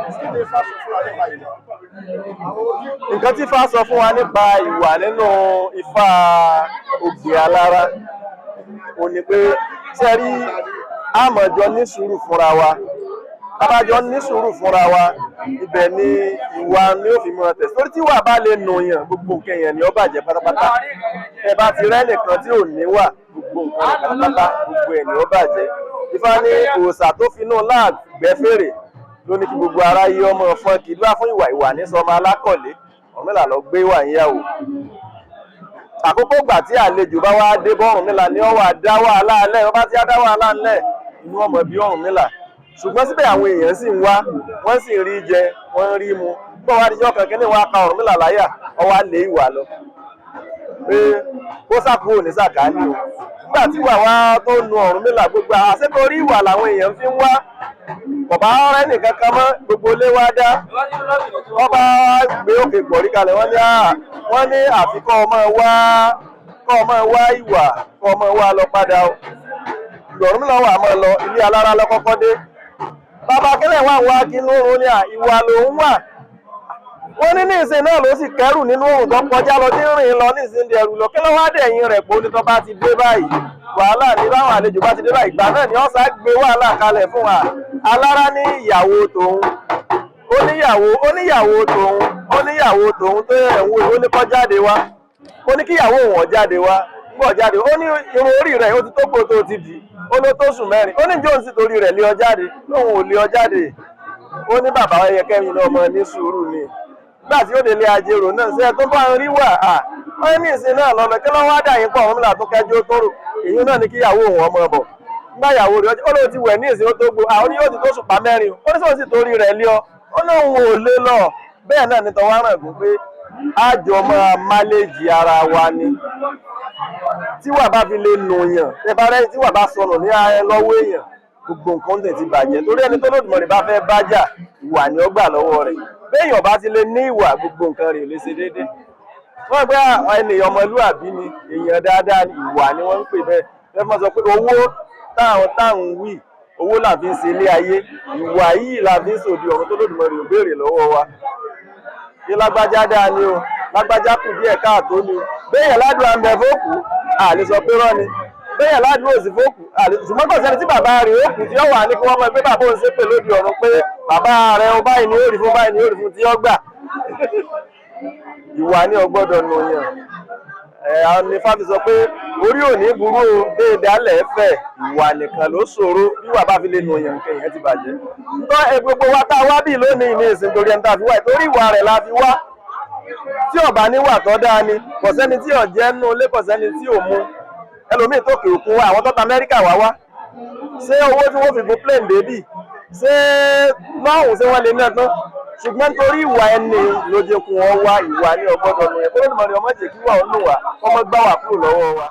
Kí ni Ifá sọ fún wa nípa ìwà? Nǹkan tí Ifá sọ fún wa nípa ìwà nínú Ifá Ògbè Alára ò ní pé ṣe rí àmọ̀jọ ní sùúrù fúnra wa. Tábàjọ ní sùúrù fúnra wa, ibẹ̀ ni ìwà ni ó fi mọ tẹ̀. Torí tí ìwà bá lè nùyàn, gbogbo nǹkan èèyàn ni ó bàjẹ́ pátápátá. Ẹ bá ti rẹ́ nìkan tí ò níwà, gbogbo nǹkan rẹ̀ pátápátá, gbogbo ẹ̀ ni ó bàjẹ́. Ifá ní òòṣà tó finú láàgbẹ́ fèrè ló ní kí gbogbo aráyé ọmọ fọ́n kì í dúrà fún ìwà. Ìwà ní sọmọ alákọ̀lé. Ọ̀rúnmìlà lọ gbé ìwà ń yàwó. Àkókò ìgbà tí àlejò bá wá dé bọ́ Ọ̀rúnmìlà ní ọwọ́ àdá wàhálà alẹ́ ọba tí á dá wàhálà ńlẹ̀, inú ọmọ bí Ọ̀rúnmìlà. Ṣùgbọ́n síbẹ̀, àwọn èèyàn sì ń wá, wọ́n sì ń rí jẹ, wọ́n ń rí mu. Bọ́ wá díjọ́ kan, kí ni wọ́n á ka Ọ̀rúnmìlà láyà, ọwọ́ á lé ìwà lọ pé kó sàkúrò ní sàkáání o. Nígbà tí ìwà wá tó nu Ọ̀rúnmìlà, gbogbo àṣetorí ìwà làwọn èèyàn fi ń wá. Kọ̀bá rẹ́ nìkan kan mọ́, gbogbo ilé wá dá. Wọ́n bá gbé òkè gbọ̀rí kalẹ̀, wọ́n ní wọ́n ní àfi kọ́ ọmọ wá, kọ́ ọmọ wá ìwà, kọ́ ọmọ wá lọ padà o. Ọ̀rúnmìlà wà máa lọ ilé alára lọ́kọ́kọ́ dé. Bàbá kílẹ̀ wà wá kí inú oorun ní à ìwà lòún wà. Wọ́n ní ní ìsìn náà ló sì kẹ́rù nínú oòrùn tó kọjá lọ, tí ń rìn lọ ní ìsìn di ẹrù lọ. Kí ló wá dẹ̀yìn rẹ̀ pé onítọ́ bá ti dé báyìí, wàhálà ní. Báwọn àlejò bá ti dé báyìí, ìgbà náà ni ọ̀sà gbé wàhálà kalẹ̀ fún wa. Alára ní ìyàwó tòun, ó níyàwó, ó níyàwó tòun, ó níyàwó tòun tó yẹ ń wò. Ó ní kó jáde wá, ó ní kíyàwó òun ó jáde wá. Ń bọ̀ jáde, ó ní irun orí rẹ̀ ó ti tó gbó tó ti dì, ó ló tó sùn 4. Ó ní jóun sì torí rẹ̀ lé ọ jáde, lóun ò lé ọ jáde. Ó ní bàbá yẹ kẹ́yìn náà mọ ní sùúrù ni. Nígbà tí ó délé ajérò náà, ṣe tó bá ń rí wà á, wọ́n ní ìsìn náà lọ́nà kí ló wá dà yín pọ̀. Ọ̀rúnmìlà tó kẹjọ tó rò èyí náà ní kíyàwó òun ọmọ bọ̀. Nígbà ìyàwó rẹ̀, ó lóun ti wẹ̀ ní ìsìn, ó tó gbó àwọn, ní yóò ti tó sùpá 4. Ó ní sóun sì torí rẹ̀ lé ọ? Ó lóun ò lé lọ. Bẹ́ẹ̀ náà ní tọwọ́ àràngún pé àjọ máa máléjì ara wa ni. Tí wà bá fi lè nùyàn, tẹ bá rẹ tí wà bá sọnù ní ara lọ́wọ́ èèyàn, gbogbo nǹkan tẹ̀ ti bàjẹ́. Torí ẹni tó Olódùmarè bá fẹ́ bájà, ìwà ni ó gbà lọ́wọ́ rẹ̀. Béèyàn bá ti lè ní ìwà, gbogbo nǹkan rẹ̀ ò lè ṣe déédé. Wọ́n gbé ènìyàn ọmọlúàbí ni, èèyàn dáadáa ni, ìwà ni wọ́n ń pè bẹ́ẹ̀. Ẹ fọ́n sọ pé owó táwọn táwọn wí, owó là fi ń ṣe ilé ayé, ìwà yìí là fi ń sòdì ọ̀run tó Olódùmarè ò béèrè lọ́wọ́ wa. Kí lágbájá dáa ni o, lágbájá kù díẹ̀ káàtó ni o. Béèyàn ládùúgbò àmì ẹ̀fọ́kù, àlè sọ pé rọ́ ni. Béèyàn ládùúgbò òsì fókù, àlè. Ṣùgbọ́n kò sẹ́ni tí bàbá rẹ̀ ó kù tí ó wà ní kí wọ́n mọ̀ pé bàbá òun ṣépè lóde ọ̀run pé bàbá rẹ̀ ó báyìí ni ó rí fún, báyìí ni ó rí fún, tí ó gbà. Ìwà ní ọgbọ́dọ̀ nù yàn. Ẹ̀ àwọn ní fáfi sọ pé orí ò ní burú o, déédàálẹ̀ fẹ̀, ìwà nìkan ló ṣòro. Bí wà bá fi lè nù yàn, nǹkan yẹn ti bàjẹ́. Tọ́ ẹ gbogbo wa tá a wá bí lónìí ní ìsìn, torí ẹni tá a fi wá, torí ìwà rẹ̀ la fi wá. Tí ọba níwà tó dáa ni, kò sẹ́ni tí ò jẹ́ nínú ilé, kò sẹ́ni tí ò mu. Ẹlòmíì tó kè òkun wá, àwọn tó ta Amẹ́ríkà wá wá, ṣé owó tí wọ́n fi gun plane débì, ṣé lọ́hùn, ṣé wọ́n lè ná tán? Ṣùgbọ́n nítorí ìwà ẹni ló jẹ́ kó wọ́n wá. Ìwà ní ọgbọ́dọ̀ nù yẹn. Kó lódìmọ̀ ni ọmọ jẹ́ kí wà ó nù wá, kọ́mọ gbá wà kúrò lọ́wọ́ wa.